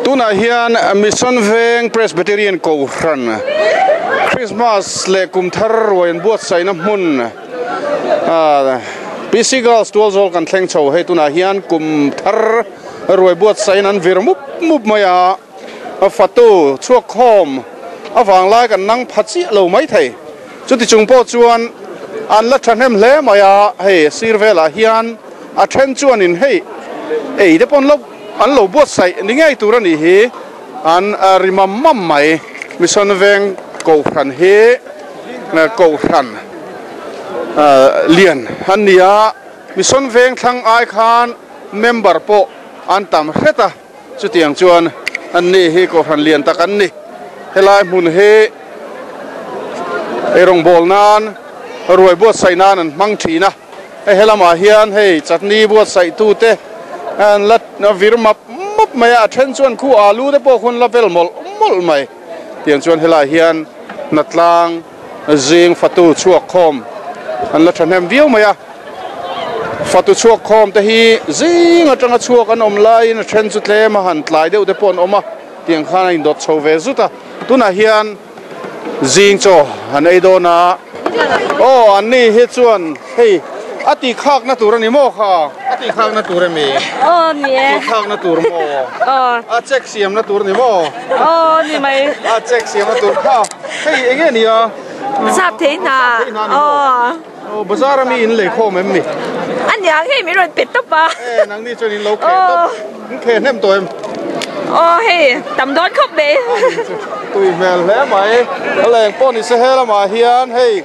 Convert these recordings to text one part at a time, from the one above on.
Tunah hian Mission Veng Presbyterian Kohhran Christmas leh kum thar ruai an buatsaihna hmun PC Girls Tualzawl kan thleng chho hei tunah hian kum thar ruai buatsaihin an vir mup mup mai a, fatu chhuak khawm avang lai kan nang pha chiah lo mai thei. Chuti chung pawh chuan an la thahnem hle mai a, hei sir velah hian a then chuanin hei ei te pawh an lo an lo buatsaih ni ngei tur a nih hi an ri mam mam mai. Mission Veng Kohhran hi Kohhran lian an ni a, Mission Veng thlang ai khan member pawh an tam hret a. Chutiang chuan anni hi Kohhran lian tak an ni. Helai hmun hi eirawngbawl nan, ruai buatsaih nan an hmang thin a. Hei helamah hian hei chutney buatsaih tute an la vir map map mai a, a then chuan khu alu te pawh khuan la vel mawlh mawlh mai. Tiang chuan helai hian hnatlang zing fatu chhuak khawm an la thahnem viau mai a. Fatu chhuak khawm te hi zing atanga chhuak an awm laiin a then chu tlem a han tlai deuh te pawh an awm a, tiang khan a indawt chho ve zut a. Tunah hian zing chaw an ei dawn a, aw an ni hi chuan hei a tih khakna tur a ni maw kha? A tih khakna tur a mi? Aw ni e. Tih khakna tur maw? Aw. A check siamna tur a ni maw? Aw ni mai. A check siamna tur kha hei eng nge ni a? Sap thei hna. Aw. Aw bazar ami in lei khawm em ni? A niang hei min rawn pe tawp a. E nangni chuan in lo kheh tawp. In kheh hnem tawh em? Aw hei tam dawn khawp mai. Tui hmel hle mai. A leng pawh ni se he lamah hian hei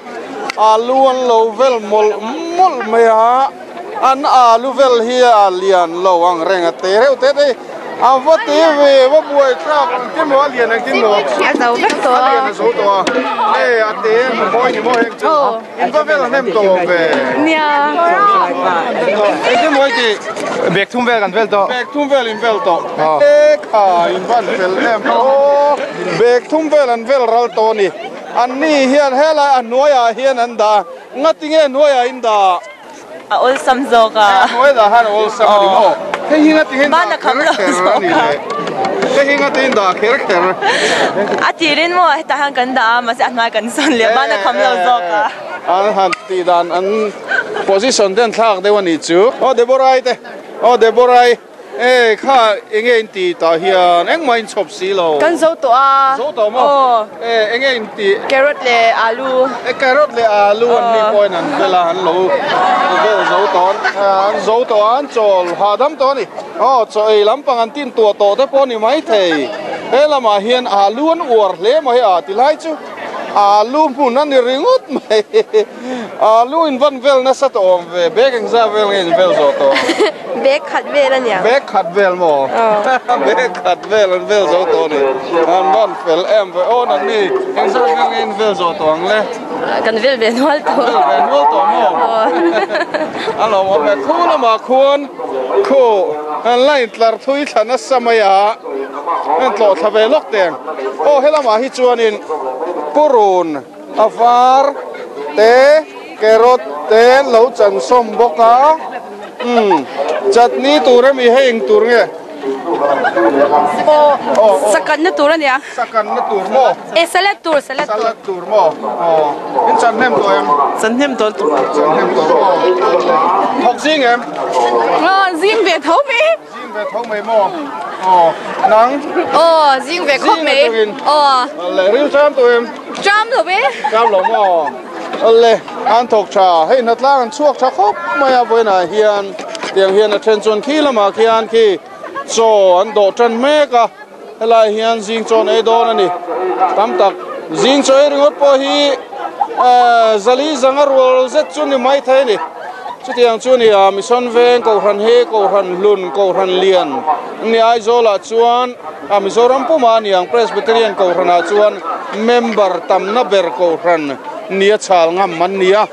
alu an lo vel mawlh mawlh mai a. An alu vel hi a lian lo ang reng a te reuh te te. A va ti ve, va buai thlak ang ti maw a lian ang tin maw? A zo vek tawh a. A lian a zo tawh a. E a te a mawi ni maw heng chu. In va vel hnem tawh ve. Nia. Engtin maw i tih? Bag thum vel kan vel tawh. Bag thum vel in vel tawh. E kha in van fel em aw. Bag thum vel an vel ral tawh a ni. An ni hian helai a hnuaiah hian an dah a. Ngatinge hnuaiah in dah? A awlsam zawk a. A hnuai dah khan a awlsam a ni maw? Hei hi nga tihin dah kher kher a ni le. Hei hi nga tihin dah kher kher. A tirin maw hetah hian kan dah a mahse a hnuai kan sawn leh ban a kham lo zawk a. An han tih dan an position ten thlak deuh a nih chu. Aw Deborah-i te aw Deborah-i. E kha enge in ti tah hian engmah in chhawp si lo. Kan zo tawh a. Zo tawh maw? Aw. E enge in ti? Carrot leh alu. E carrot leh alu an ni pawhin an vel a an lo vel zo tawh an zo tawh a an chawl hahdam tawh a ni. Aw chaw ei lampang an tin tuah tawh te pawh a ni maithei. He lamah hian alu an uar hle mai a tilai chu alu hmun a ni ringawt mai. Alu in van vel nasa tawh awm ve, bag engzah vel nge in vel zawh tawh? Bag khat vel a nia. Bag khat vel maw? Bag khat vel an vel zo tawh a ni. An van fel em ve aw nangni engzah vel nge in vel zawh tawh ang le? Kan vel ve nual tawh. Vel ve nual tawh maw? A lo awm e, khu lamah khuan khu an line tlar thui thla nasa mai a, an tlawh thla ve lawk teng. Aw helamah hi chuanin purun. A var te carrot te an lo chan sawm bawk a umm chutney tur ami hei eng tur nge aw sakan na tur ania sakan na tur maw e salad tur salad tur salad tur maw aw in chan hnem tawh em chan hnem tawh chan hnem tawh maw thawk zing em aw zing ve tho mai. Zing ve tho mai maw? Aw, nang? Aw, zing ve khawp mai. Aw. Le, ril tram tu em? Tram lo ve. Tram lo maw? Le, an thawk tha. Hei hnatlang an chhuak tha khawp mai a vawiinah hian tiang hian a then chuan khi lamah khian khi chaw an dawh tan mek a. Helai hian zing chaw an ei dawn a ni. Tam tak zing chaw ei ringawt pawh hi zali zanga rual zet chu ni mai thei a ni. Chutiang chu ni a Mission Veng Kohhran hi Kohhran Hlun Kohhran Lian a ni. Aizawlah chuan a Mizoram pumah a ni ang Presbyterian Kohhranah chuan member tamna ber Kohhran nia chhal ngam an ni a.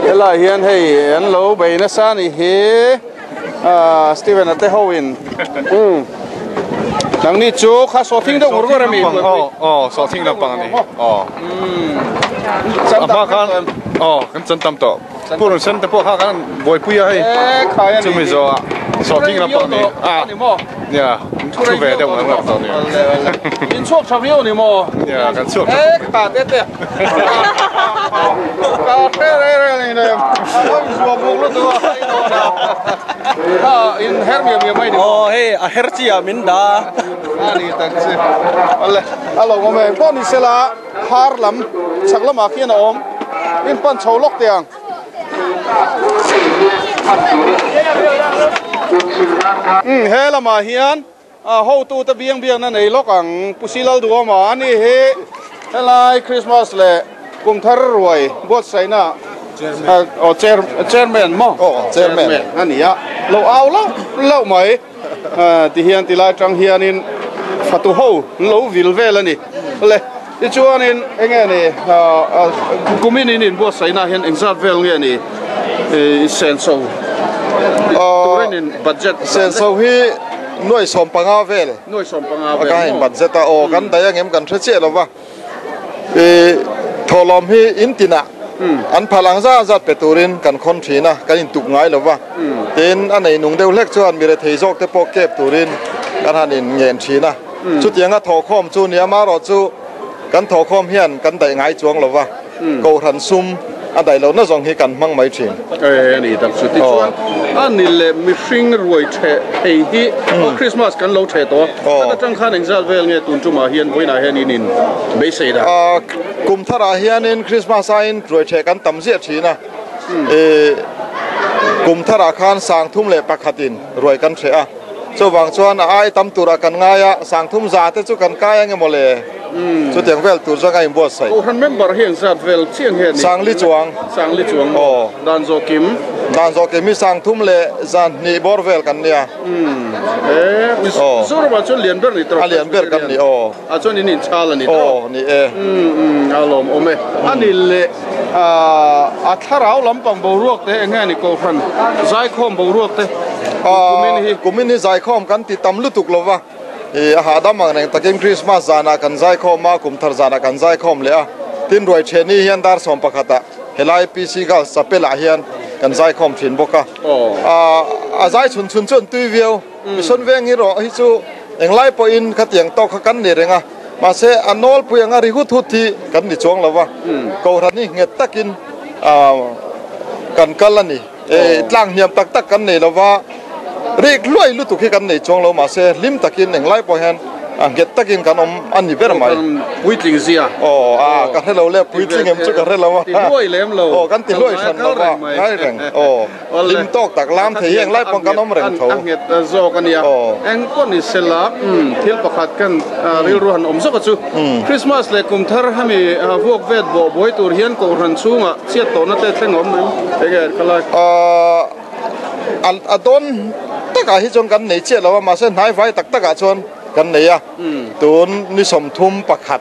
Helai hian hei an lo bei nasa a nih hi. Steven a te ho in nangni chu kha sawhthing deuh ngur ngur a mi aw aw sawhthing lampang a ni aw a hma khan aw kan chan tam tawh. Purun sen te pawh kha kan buaipui a hei chumi zawhah sawhthing lampang ni a nia thu ve deuh ang lam tawh ni. In chhuak tha viau ni maw? Nia kan chhuak tha khawp mai. E kha te te ka hre reng reng ni nem a lo inzuah buk lutuk a i dawn a kha in her miam miam mai ni maw? Aw hei a her chi ah min dah a. A ni tak che awle a lo awm em pawh ni sela. Har lam chhak lamah khian a awm in pan chho lawk teh ang. Umm he lamah hian hotu te biang biakna nei lawk ang Pu Silal Duhawma a ni hi helai Christmas leh kum thar ruai buatsaihna aw chairman maw chairman a ni a lo au lauh lauh mai. Tihian tilai atang hianin fatu ho an lo vil vel a ni. Le tichuanin enge ni kumin in inbuatsaihna hian engzat vel nge ni senso turin in budget senso hi nuai 15 vel nuai 15 vel ka in budget a aw kan daih angem kan hre chiah lova I thawhlawm hi in tinah an phal ang zat zat pe turin kan khawn thin a, kan intuk ngai lo va. Tin, a nei nung deuh hlek chuan mi rethei zawk te pawh kep turin kan han in ngen thin a. Chutianga thawhkhawm chu nia marawh chu kan thawhkhawm hian kan daih ngai chuang lo va, Kohhran sum a daih lohna zawng hi kan hmang mai thin. E a ni tak chu. Tichuan a ni leh mihring ruai theh thei hi Christmas kan lo theh tawh a, khat atang khan engzat vel nge tun tumah hian vawiinah hian in in beisei dah? Kum tharah hianin Christmas aiin ruai theh kan tam ziah thin a, e kum tharah khan 31 in ruai kan theh a, chuvang chuan a ai tam turah kan ngai a, 30 za te chu kan kai ange mawle. Chutiang vel tur chuan ka inbuatsaih. Kohhran member hi engzat vel chiang nge ni? Sangli chuang. Sangli chuang maw? Aw. Dan zawh kim? Dan zawh kim hi 3 leh 2 bawr vel kan nia. Umm. E, Mizoramah chuan lian ber ni tawh. A lian ber kan ni aw. Ah chuan in inchhal a ni tawh. Aw, ni e. Umm umm, a lawmawm e. A ni leh a thlarau lampang boruak te eng nge ni Kohhran zaikhawm boruak te kumin hi? Kumin hi zaikhawm kan ti tam lutuk lo va. I a hahdam ang reng takin Krismas zanah kan zaikhawm a, kum thar zanah kan zaikhawm leh a. Tin, ruai thehni hian dar 11 ah helai PC Girls Chapel ah hian kan zaikhawm thin bawk a. A zai chhun chhun chu an tui viau. Mission veng hi rawh hi chu englai pawhin khatiang tawk kha kan ni reng a. Mahse, a nawlpui anga ri hut hut hi kan ni chuang lo va. Kohhran hi nghet takin kan kal a ni. Tlang hniam tak tak kan nei lo va, rik hluai lutuk hi kan nei chuang lo, mahse hlim takin englai pawh hian nghet takin kan awm a ni ber mai. Puitling zia. Aw, a ka hre lo le, puitling em chu ka hre lo a. Ti hluai lem lo. Aw, kan ti hluai hran lo va, ngai reng. Aw, hlim tawk tak lam thei hi englai pawh kan awm reng tho. A nghet zawk a nia. Eng pawh ni sela, thil pakhat kan rilru han awm zawk a chu. Christmas leh kum thar hemi vuak vet bawh buai tur hian Kohhran chhungah Chhiat tawhna te thleng awm em? Enge ka lai? A dawn takah hi chuan kan nei chiah lo a, mahse hnai vai tak takah chuan kan nei a. Tun ni 31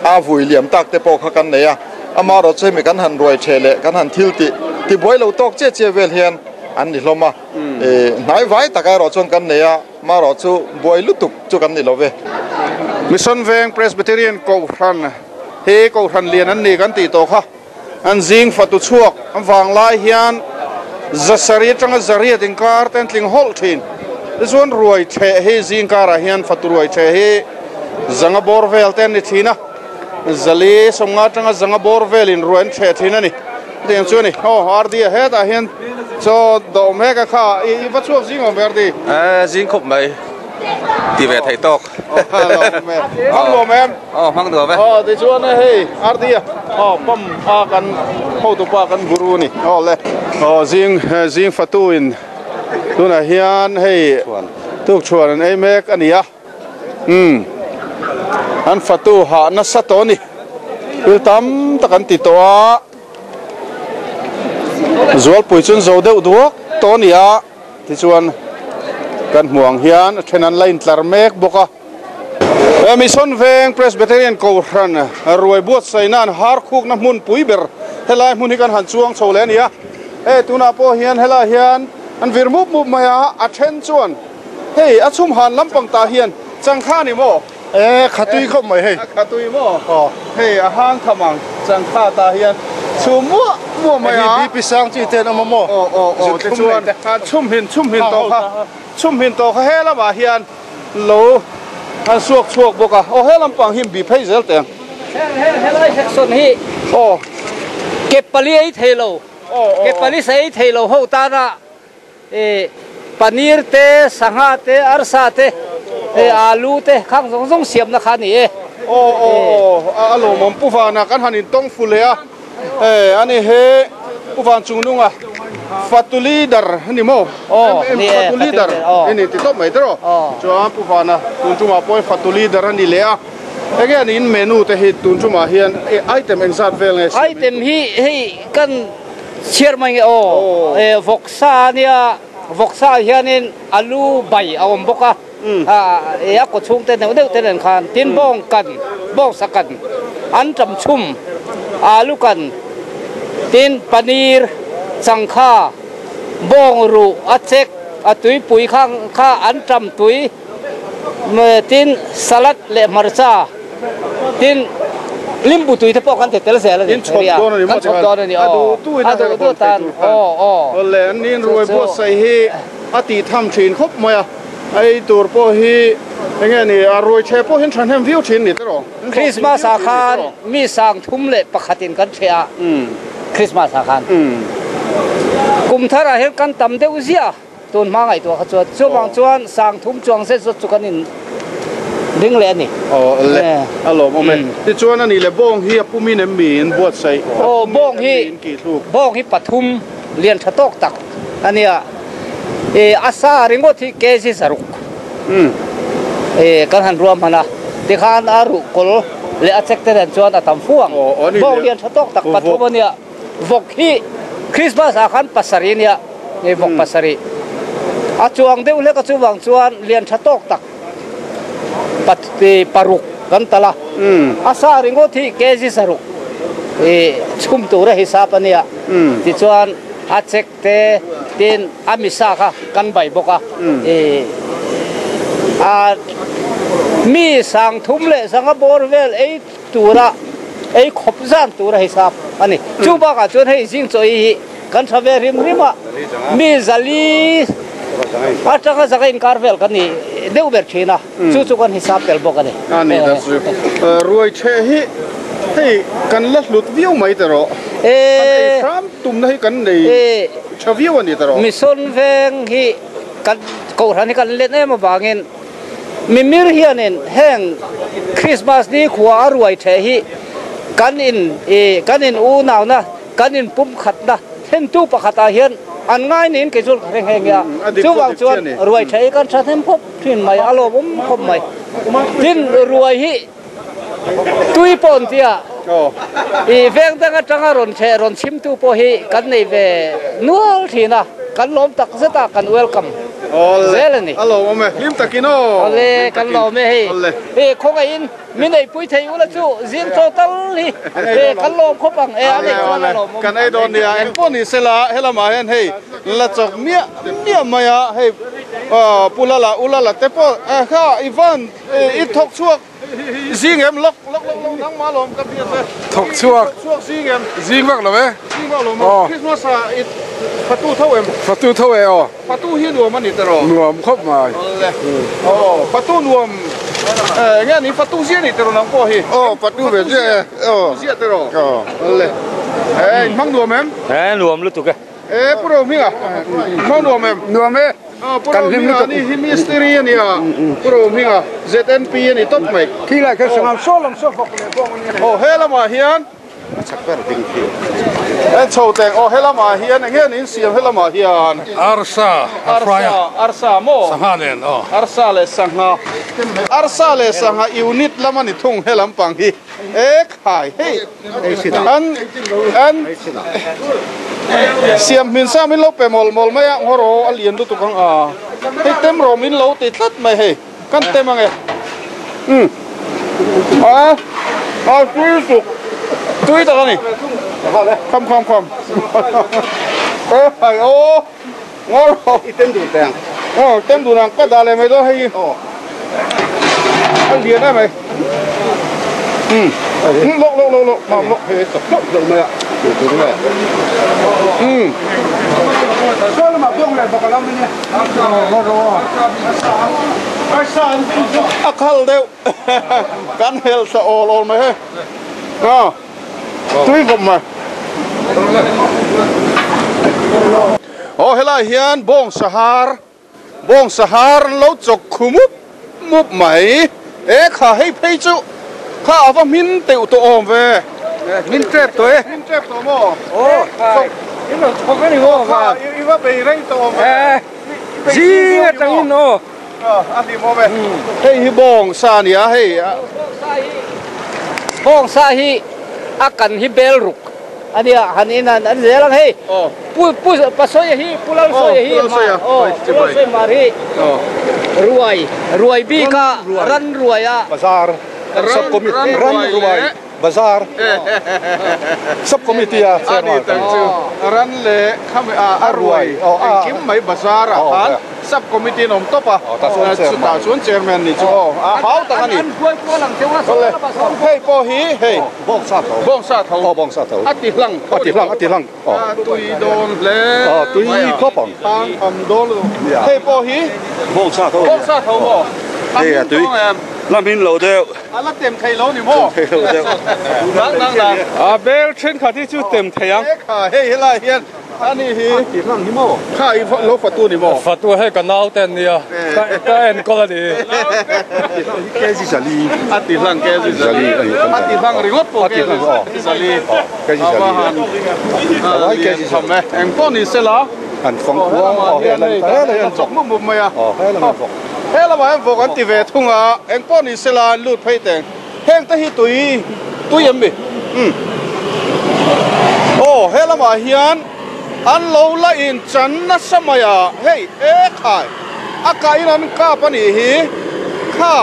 a vui liam tak te pawh kha kan nei a. Amaherawhchu chu hemi kan han ruai theh leh kan han thil tih tibuai lo tawk chiah chiah vel hian an ni hlawm a. Hnai vai takah erawh chuan kan nei a, amaherawhchu buai lutuk chu kan ni lo ve. Mission Veng Presbyterian Kohhran hi Kohhran lian an ni kan tih tawh kha. An zing fatu chhuak vang lai hian zasarih atanga zariat inkar te an tling hawlh thin. Tichuan ruai theh hi zing karah hian fatu ruai theh hi zanga bawr vel te an ni thin a, zali sawmnga atanga zanga bawr velin ruai an theh thin a ni. Chutiang chu a ni. Aw RD a hetah hian chaw dawh mek a kha i va chhuak zing awm ve RD? Zing khawp mai ti ve theih tawk. Hmang nuam em? Aw hmang nuam e. Aw tichuan hei RD a aw pump a kan hotu pa kan guru a ni. Aw le. Aw zing zing fatu in tunah hian hei tukchhuan an ei mek a ni a. Umm an fatu hah nasa tawh a ni. Thil tam tak an ti tawh a. Zualpui chu an zo deuh duak tawh a ni a. Tichuan kan hmuh ang hian a then an la intlar mek bawk a. He Mission Veng Presbyterian Kohhran ruai buatsaihna an har khukna hmun pui ber helai hmun hi kan han chuang chho leh a ni a. Hei tunah pawh hian helai hian an vir mup mup mai a, a then chuan hei a chhum han lampang tah hian changkha a ni maw? E kha tui khawp mai hei. A kha tui maw? Aw. Hei a hang tham ang changkha tah hian. Chhum muah muah mai a. Hei BP sang chi te an awm a maw? Aw aw aw tichuan chhum hin chhum hin tawh kha chhum hin tawh kha he lamah hian lo an suak chhuak bawk a aw he lampang hi bi phei zel teh ang. Heng heng helai section hi aw ke pali ei thei lo ke pali sa ei thei lo ho tana E paneer te, sangha te, arsa te, e alu te khang zawng zawng siamna kha a ni e. Aw aw aw a lawmawm Pu Vana kan han intawng fu leh a, e ani he Pu Van chungnunga fatu leader a ni maw? Aw ni e, fatu leader i ni ti tawp mai tiraw? Chuan Pu Vana tun tumah pawh fatu leader a ni leh a, enge a niin menu te hi tun tumah hian item engzat vel nge siam? Item hi hei kan Chhiar mai nge aw, e vawksa ania, vawksa ah hianin alu bai a awm bawk a, e a kaw chhung te neuh neuh te nen khan tin bawng kan, bawng sa kan, an tam chhum, alu kan, tin paneer, changkha, bawng ruh a chek, a tuipui khang kha an tam tui, Tin salad leh hmarcha tin limbu tui te pawh kan ti tel zel a ni. In chhawp dawn a ni maw? Kan chhawp dawn a ni aw. A duh tu in a duh tu tan aw aw. Awle an in ruai buatsaih hi a tih tham thin khawp mai a, ei tur pawh hi enge ni a ruai chhe pawh hian thahnem viau thin ni tiraw? Christmas ah khan mi sang thum leh pakhat in kan ṭheh a, Christmas ah khan kum thar ah hian kan tam deuh ziah a. Tun hma ngaihtuah kha chuan chuvang chuan sang thum chuang zet zawt chu kan in ding leh a ni. Aw le a lawmawm e. Tichuan a nih leh bawng hi a pumin em mi in buatsaih? Aw bawng hi bawng hi pathum lian tha tawk tak a nia. E a sa ringawt hi kg zaruk e kan han ruam hman a tikhan a ruh kawl leh a chek te nen chuan a tam fu ang. Bawng lian tha tawk tak pathum a nia. Vawk hi Christmas ah khan pasarih a nia, hei vawk pasarih a chuang deuh hlek a chuvang chuan lian tha tawk tak paruk kan tal a, a sa ringawt hi kg saruk chhum tur a hisap a nia, tichuan a chek te tin a misa kha kan bai bawk a, a mi sang thum leh sanga bawr vel ei tura ei khawp zan tura hisap a ni. Chu bakah chuan hei zing chaw ei hi kan tha ve rim rim a, mi zali atanga zaka inkar vel kan ni deuh ber thin a, chu chu kan hisap tel bawk a ni. A ni ta chu. Ruai chhe hi hei kan la hlut viau mai ta rawh. Kan ei hram tumna hi kan nei tha viau a ni ta rawh. Mission veng hi kan kohhran hi kan len em avangin Mimir hianin heng Christmas ni khua a ruai theh hi kan in i kan in unauna, kan in pumkhatna thlentu pakhatah hian an ngai niin kei chu ka hre nghe nghe a. Chuvang chuan ruai theh hi kan tha hnem khawp thin mai, a lawmawm khawp mai. Tin, ruai hi tui pawh an tia, i veng dang atanga rawn theh rawn chhimtu pawh hi kan nei ve nual thin a, kan lawm tak zet a, kan welcome zel a ni. A lawmawm e, hlim takin aw. Awle, kan lawm e hei. Hei khawngaihin min neihpui thei ula chu zing chaw tal hi kan lawm khawp ang e, a neih chuan a lawmawm. Kan ei dawn nia, engpawh ni sela helamah hian hei la chawk miah miah mai a, hei Pu Lala, U Lala te pawh kha Ivan I thawk chhuak zing em lawk lawk lawk lawk nangmah lawm ka biak e. Thawk chhuak. Thawk chhuak zing em. Zing vak lo e. Zing vak lo maw. Christmas ah i fatu tho em. Fatu tho e aw. Fatu hi nuam a ni tiraw. Nuam khawp mai. Awle. Aw fatu nuam nge ni fatu zia ni tiraw nang pawh hi. Aw fatu ve zia e. Aw. Zia tiraw. Aw. Awle. E in hmang nuam em? E nuam lutuk e. E Pu Rohminga hmang nuam em? Nuam e. Pu Rohminga ani hi mistiri a nia. Pu Rohminga ZNP a ni tawp mai. Khi lai kha sangam saw lam saw vawk leh bawng a nia. Aw he lamah hian en chho teng aw he lamah hian eng nge niin siam he lamah hian arsa a fry a arsa maw sangha nen aw arsa leh sangha arsa leh sangha unit lam a ni thung he lampang hi e khai hei An an siam hmin sa min lo pe mawlh mawlh mai a ngaw rawh a lian lutuk ang a hei tem rawh min lo ti tlat mai hei kan tem ang e um a a tui lutuk tui tak a ni kham kham kham e hai aw ngaw rawh i tem dun teh ang aw tem dun ang ka dah leh mai dawn hei a lian em mai um lawk lawk lawk lawk mam lawk hei chak hlauh hlauh mai a. Umm. A khal deuh kan hel thla awl awl mai hei. A tui khawp mai. Aw helai hian bawng sahar Bawng sahar an lo chawk khu mup mup mai. E kha hei phei chu kha a va hmin teuh tawh awm ve. Hmin tep tawh e. Hmin tep tawh maw? Aw chawk in rawn chawk a ni maw va. I va bei reng tawh awm ve. Zing atangin aw. A hlim awm e. Hei hi bawng sa a nia hei. Bawng sa hi a kan hi bel ruk. A nia, han in an an zel ang hei. Pu pu Pasawi hi Pu Lalsawi hi aw Pu Lalsawi mar hi ruai ruai bik a ran ruai a. Bazar sub committee ran ruai bazar sub committee a chairman. A ni tak chu ran leh khami a ruai engkim mai bazar ah khan Sub committee an awm tawp a, chutah chuan chairman nih chu aw a hau tak a ni. Hei pawh hi hei bawngsa tho a ti hlang a ti hlang a ti hlang a tui dawn hle mai a hang tham dawn lutuk hei pawh hi bawngsa tho maw a hmin tawng em la hmin lo deuh a la tem thei lo ni maw nang nang nang a bel thenkhat hi chu tem thei ang hei helai hian Ani hi tih hlang hi maw? Kha i lo fatu ni maw? Fatu hei ka nau te an nia, ka enkawl a ni. A ti hlang hi KG Zali. A ti hlang KG Zali. A ti hlang ringawt pawh KG Zali. KG Zali. A lian tham e. Eng pawh ni sela. An fang kual aw hei an helai an vawk mup mup mai a. He lamah hian vawk an ti ve thung a, eng pawh ni sela an lut phei teng. Heng te hi tui tui em mi? Umm. Aw he lamah hian an lo la in chan nasa mai a, hei e khai a kah in an kap a nih hi, kha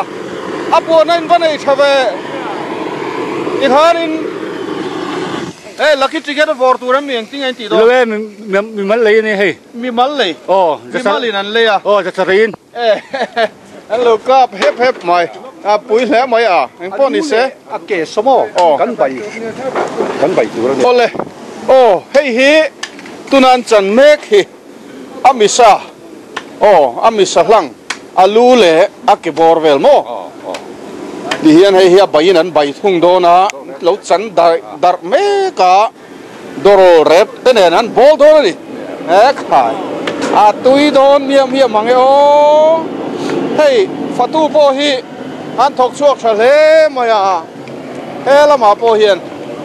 a puan a in va nei tha ve tikhan in hei lucky ticket a vawr tur em mi engtin nge in tih dawn? Lo e mi mal lei a ni hei. Mi mal lei? Aw mi mal in an lei a. Aw zathar in. An lo kap hep hep mai, a pui hle mai a, eng pawh ni se. A ke sawm aw, kan bai, kan bai tur a ni. Awle, aw hei hi tuna an chan mek hi a misa, aw a misa hlang, a lu leh a ke bawr vel maw? Ti hian hei hi a baiin an bai thung dawn a, lo chan darh darh mek a. Dawr rep te nen an bawl dawn a ni. He khai a tui dawn miam hiam ang e aw. Hei fatu pawh hi an thawk chhuak tha hle mai a, he lamah pawh hian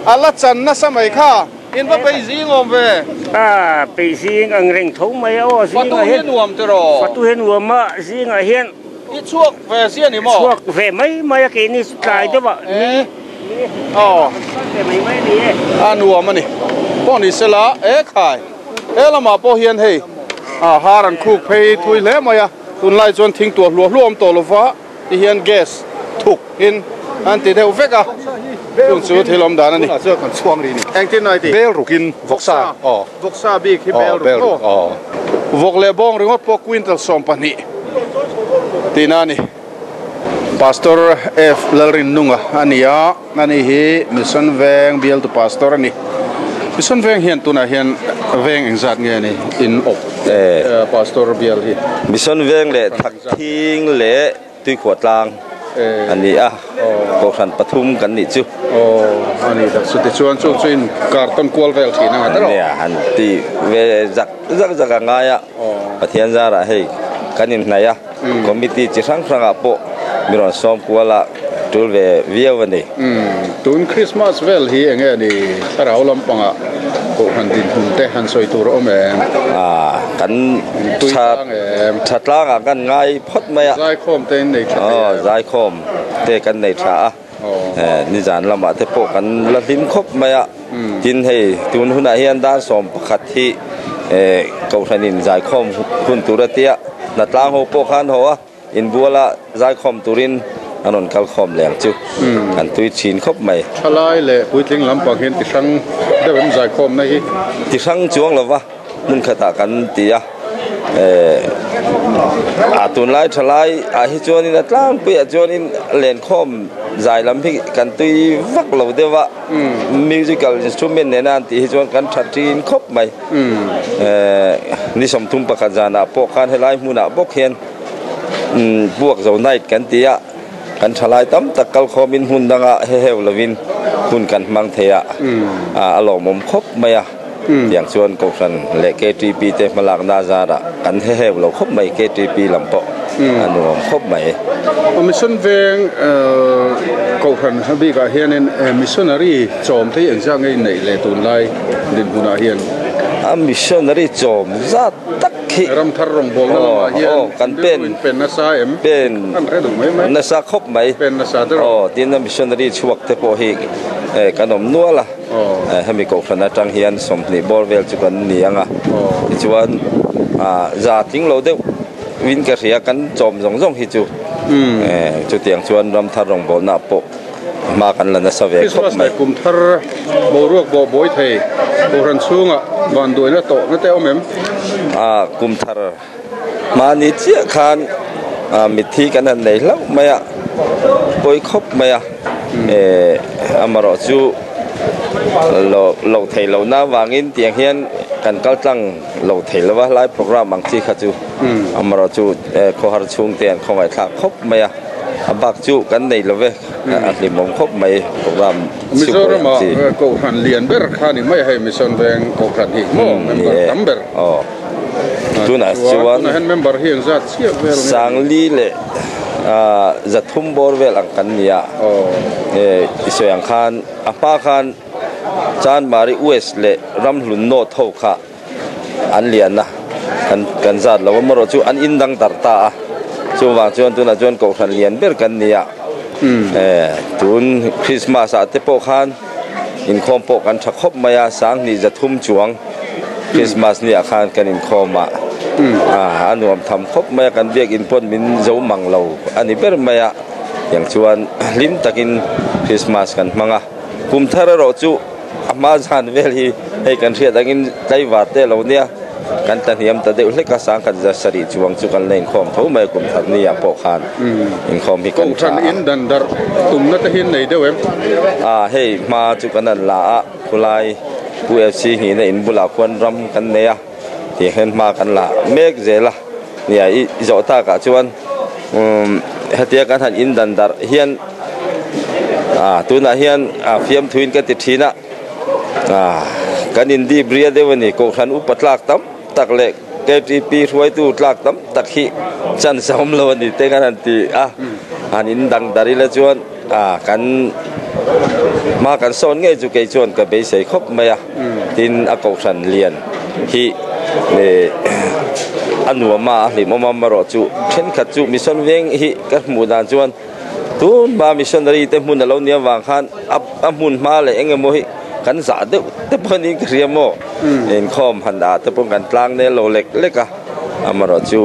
a la chan nasa mai kha. In va peih zing awm ve. A peih zing ang reng tho mai a aw. Fatu hi nuam tiraw? Fatu hi nuam a, zingah hian. I chhuak ve zia ni maw? Chhuak ve mai mai a keini chu tlai deuh a. Aw a nuam a ni pawh ni sela e khai he lamah pawh hian hei a har an khuk phei thui hle mai a tunlai chuan thing tuah hluah hluah awm tawh lova ti hian gas thuk in an ti deuh vek a chung chu thil awm dan a ni engtin ai ti bel rukin vawksa aw vawksa bik hi bel ruk aw vawk leh bawng ringawt pawh quintal 12 tihna a ni. Pastor F Lalrinnunga a ni a, ani hi Mission Veng bialtu pastor a ni. Mission Veng hian tunah hian veng engzat nge ni in awp pastor bial hi? Mission Veng leh Thakthing leh Tuikhuah tlang a ni a, Kohhran pathum kan nih chu. Aw a ni tak chu tichuan chu chu in kartawn kual vel thin ang a tiraw? Nia han ti ve zak zak zak a ngai a, Pathian zarah hei kan inhnaih a. Committee chi hrang hrangah pawh mi rawn sawm kual a tul ve viau a ni. Tun Christmas vel hi enge ni thlarau lampangah Kohhran dinhmun te han sawi tur a awm em? Kan tha tlangah kan ngai phawt mai a. Zaikhawm te in nei tha thei em? Aw zaikhawm te kan nei tha a. Nizan lamah te pawh kan la hlim khawp mai a. Tin hei tun hunah hian dar 11 hi Kohhranin zaikhawm hun tur a tia hnatlang ho pawh khan haw a, inbuala zaikhawm turin an rawn kal khawm leh ang chu kan tui thin khawp mai. Thalai leh puitling lampang hian ti hrang deuh em zaikhawmna hi? Ti hrang chuang lova hmun khatah kan ti a. A tunlai thalai ah hi chuanin a tlangpuiah chuanin lenkhawm zai lam hi kan tui vak lo deuh a musical instrument nena an tih hi chuan kan tha thin khawp mai ni 31 zanah pawh khan helai hmunah bawk hian puak zo night kan ti a kan thalai tam tak kal khawmin hmun danga heheu lovin hun kan hmang thei a a lawmawm khawp mai a. Tiang chuan Kohhran leh KTP te hmalakna zarah kan heheu lo khawp mai, KTP lam pawh a nuam khawp mai. Mission veng Kohhran bikah hianin missionary chawm te hi engzah nge inneih leh tunlai dinhmunah hian? A missionary chawm zat tak hi Ramthar rawngbawlna lamah hian kan pen pen nasa em? Pen Kan hre duh mai mai. Nasa khawp mai. Pen nasa te rawh. Aw, tin a missionary chhuak te pawh hi kan awm nual a. Hemi kohhran atang hian 20 bawr vel chu kan ni ang a, tichuan za tling lo deuh in ka hria kan chawm zawng zawng hi chu chutiang chuan ramthar rawngbawlna pawh hma kan la nasa ve khawp mai. Christmas leh kum thar boruak bawh bawi thei kohhran chhungah vanduaina tawhna te awm em? Kum thar Mahni chiah khan mitthi kan han nei hlauh mai a, pawi khawp mai a, amaherawh chu loh theih lohna avangin tiang hian kan kal tlang lo thei lo a, lai program ang chi kha chu amaherawh chu khawhar chhungte an khawngaihthlak khawp mai a, a bak chu kan nei lo ve, a hlimawm khawp mai program chhungkaw ang chi. Mizorama Kohhran lian ber kha ni mai a hei Mission Veng Kohhran hi maw member tam ber. Tunah chuan Sangli leh 300 bawr vel ang kan ni a, i sawi ang khan a hma khan Chanmari West leh Ramhlun North ho kha an lian a, kan zat lo amaherawh chu an indang darh ta a, chuvang chuan tunah chuan Kohhran lian ber kan ni a, tun Christmas ah te pawh khan inkhawm pawh kan tha khawp mai a, 2,300 chuang. Christmas ni ah khan kan inkhawm a, a nuam tham khawp mai a, kan biakinn pawn min zo mang lo a ni ber mai a, tiang chuan hlim takin Christmas kan hmang a, kum thar erawh chu a hma zan vel hi hei kan hriat angin tlaivar te lo nia, kan tla hniam ta deuh hlek a, 170 chuang chu kan la inkhawm tho mai a kum thar ni ah pawh khan inkhawm hi kan tha a. Kohhran in dan darh tumna te hi an nei deuh em? Hei hma chu kan han la a. Khulai UFC hnihna in bulah khuan ram kan nei a tih hian hma kan la mek zel a nia i zawh takah chuan umm hetia kan han in dan darh hian ah tunah hian ah fiamthuin ka ti thin a ah kan in dip ria deuh a ni kohhran upa tlak tam tak leh KTP hruaitu tlak tam tak hi chance a awm lo a ni te kan han ti a han in dang darh ila chuan. A kan hma kan sawn ngei chu kei chuan ka beisei khawp mai a, tin a kohhran lian hi a nuam a, a hlimawm a, amaherawh chu thenkhat chu mission veng hi ka hmuh dan chuan tun hma missionary te hmun a lo nih avang khan a hmun hma leh eng emaw hi kan zah deuh te pawh niin ka hria maw, inkhawm han ah te pawh kan tlang nel lo lek lek a. Amaherawh chu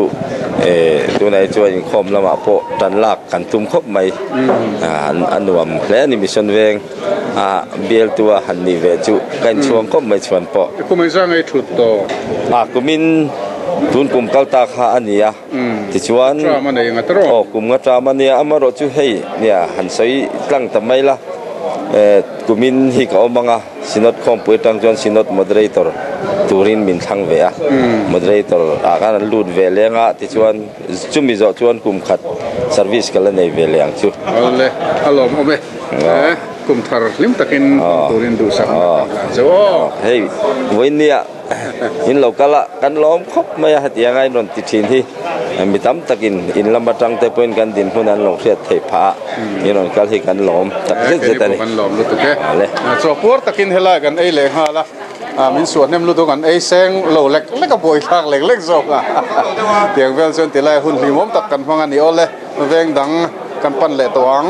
tunah hi chuan inkhawm lamah pawh tan lak kan tum khawp mai. A nuam hle a ni Mission Veng a bialtu a han nih ve chu ka inchhuang khawp mai chhuan pawh. Kum engzah nge i thut tawh? A kumin tun kum kal ta kha a ni a, tichuan aw kum nga ṭam a nia, amaherawh chu hei nia han sawi tlang ta mai la, kumin hi ka awm ang a. Synod khawmpui atang chuan Synod Moderator turin min thlang ve a, Moderator ah khan an lut ve leng a, tichuan chumi zawh chuan kum khat service ka la nei ve leh ang chu. Awle, a lawmawm e. Kum thar hlim takin hmang turin duhsak na kan hlan che aw. Hei, vawinia in lo kal a, kan lawm khawp mai a, hetiang a in rawn ti thin hi. Mi tam takin in lam atang te pawhin kan dinhmun an lo hriat theih phah a, in rawn kal hi kan lawm tak zet zet a ni. Kan lawm lutuk e. Chaw puar takin helai kan ei leh nghal a, min suah hnem lutuk an ei seng lo lek lek a buai thlak lek lek zawk a. Tiang vel chuan tilai hun hlimawm tak kan hmang a ni awle, veng dang kan pan leh tawh ang.